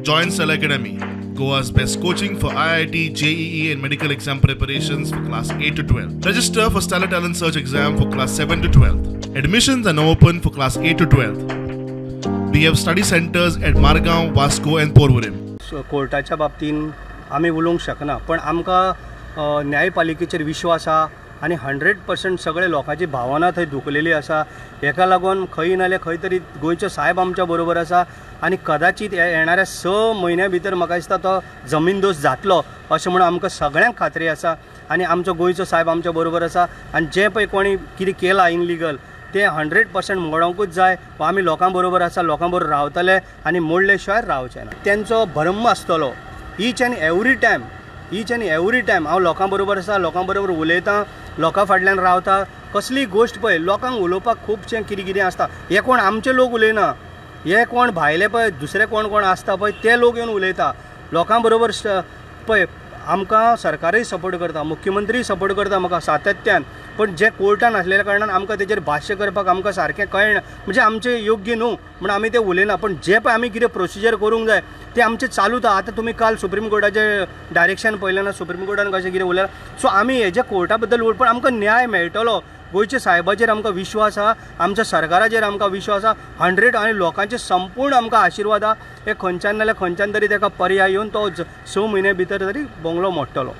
Join Stellar Academy, Goa's best coaching for IIT, JEE and medical exam preparations for class 8 to 12. Register for Stellar Talent Search exam for class 7 to 12. Admissions are now open for class 8 to 12. We have study centers at Margao, Vasco and Porvorim. कोर्टाच्या बाबतीन आमी उलोवंक शकना, पण आमकां न्यायपालिकेचेर विश्वास आहा आनी 100% सगळे लोकांची भावना थंय दुखलेली आसा. हेका लागून खंय नाल्यार खंय तरी गोंयचो सायब आमच्या बरोबर आसा आनी कदाचित येणाऱ्या 6 म्हयन्या भितर म्हाका दिसता तो जमीनदोस्त जातलो अशें म्हणून आमकां सगळ्यांक खात्री आसा. आनी आमचो गोंयचो सायब आमच्या बरोबर आसा आनी जें पळय कोणी कितें केलां इनलिगल तें 100% मोडोंकूच जाय. आमी लोकां बरोबर आसा, लोकां बरोबर रावतले आनी मोडले शिवाय रावचे ना. तेंचो भरम आसतलो each and every time, each and every time हांव लोकां बरोबर आसा, लोकां बरोबर उलयतां, लोकां फाटल्यान रावता. कसली गोश्ट पळय लोकांक उलोवपाक खुबशें कितें कितें आसता. हे कोण आमचे लोक उलयना, हे कोण भायले पळय दुसरे कोण कोण आसता पळय ते लोक येवन उलयता. लोकां बरोबर पळय आमकां सरकारय सपोर्ट करता, मुख्यमंत्रीय सपोर्ट करता म्हाका सातत्यान, पण जे कोर्टान आसलेल्या कारणान आमकां तेजेर भाश्य करपाक आमकां सारकें कळना, म्हणजे आमचें योग्य न्हू म्हण आमी तें उलयना. पण जें पळय आमी कितें प्रोसिजर करूंक जाय तें आमचें चालूच आहा. आतां तुमी काल सुप्रीम कोर्टाचें डायरेक्शन पळयलें ना, सुप्रीम कोर्टान कशें कितें उलयलां. सो आमी हेज्या कोर्टा बद्दल पण आमकां न्याय मेळटलो. गोंयच्या सायबाचेर आमकां विश्वास आहा, आमच्या सरकाराचेर आमकां विश्वास आहा 100 आनी लोकांचे संपूर्ण आमकां आशिर्वाद आहा. हे खंयच्यान नाल्यार खंयच्यान तरी ताका पर्याय येवन तो 6 म्हयन्या भितर तरी बंगलो मोडटलो.